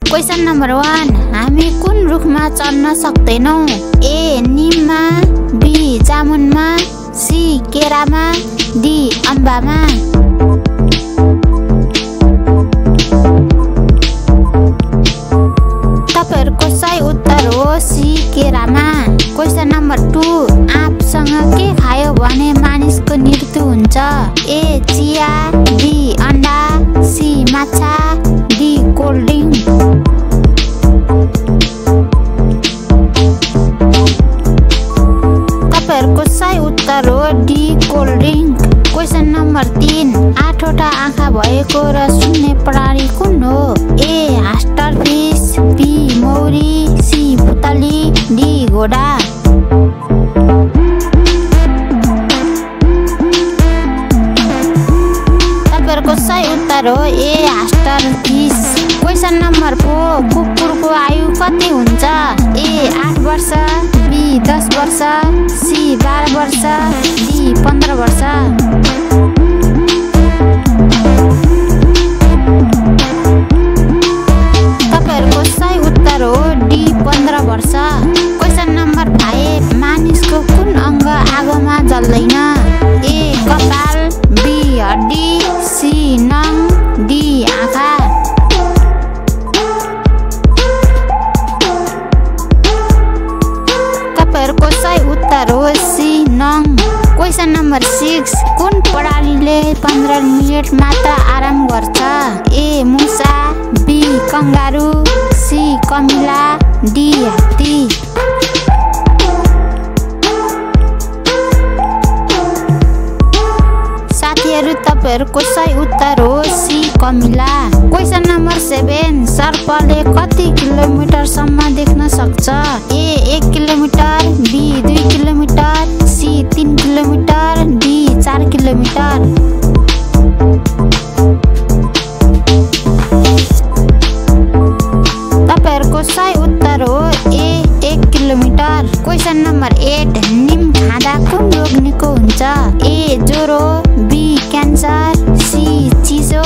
Question number 1, हामी कुन रुखमा चढ्न सक्दैनौं? ए निममा, बी जामुनमा, सी केरामा, डी अम्बामा। तपाईहरुको सही उत्तर हो सी केरामा। क्वेशन नम्बर 2, आँपसँग के खायो भने मानिसको मृत्यु हुन्छ? ए चिया, बी अन्डा, सी माछा, डी कोल्ड ड्रिंक। तपाईहरुको सही उत्तर हो D cold drink. Question number 3, 8 वटा आँखा भएको र सुन्ने प्राणी कुन हो? ए ह्यामस्टर फिश, बी मौरी, सी पुतली, डी घोडा। तपाईहरुको सही उत्तर हो ए ह्यामस्टर फिश। क्वेशन नम्बर 4, कुकुरको आयु कति हुन्छ? ए 8 वर्ष, बी 10 वर्ष, सी 12 वर्ष, डी 15 वर्ष। तपाईहरुको सही उत्तर हो डी 15 वर्ष। क्वेशन नम्बर 5, मानिसको कुन अङ्ग आगोमा जल्दैन? ए कपाल, बी हड्डी, सी नङ, डी आँखा। तपाईहरुको सही उत्तर हो सी नङ। क्वेशन नम्बर 6, कुन प्राणीले 15 मिनेट मात्र आराम गर्छ? ए मुसा, बी कंगारू, सी कमिला, डी हात्ती। साथीहरु तपाईहरुको सही उत्तर हो सी कमिला। क्वेशन नम्बर 7, सर्पले कति किलोमिटरसम्म देख्न सक्छ? A 1 kilometre, B 2 kilometre, C 3 kilometre, D 4 kilometre. तपाईहरुको सही उत्तर हो ए 1 किलोमिटर। क्वेशन नम्बर 8, निम खाँदा कुन रोग निको हुन्छ? ए ज्वरो, बी क्यान्सर, सी चिसो,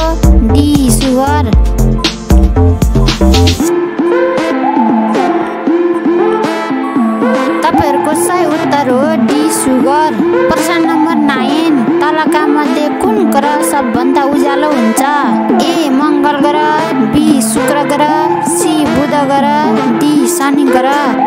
डी सुगर। तपाईहरुको सही उत्तर हो डी सुगर। प्रश्न नम्बर 9, तलका मध्ये कुन ग्रह सबभन्दा उज्यालो हुन्छ? ए मंगल ग्रह, बी शुक्र ग्रह, सी बुध ग्रह, डी शनि ग्रह।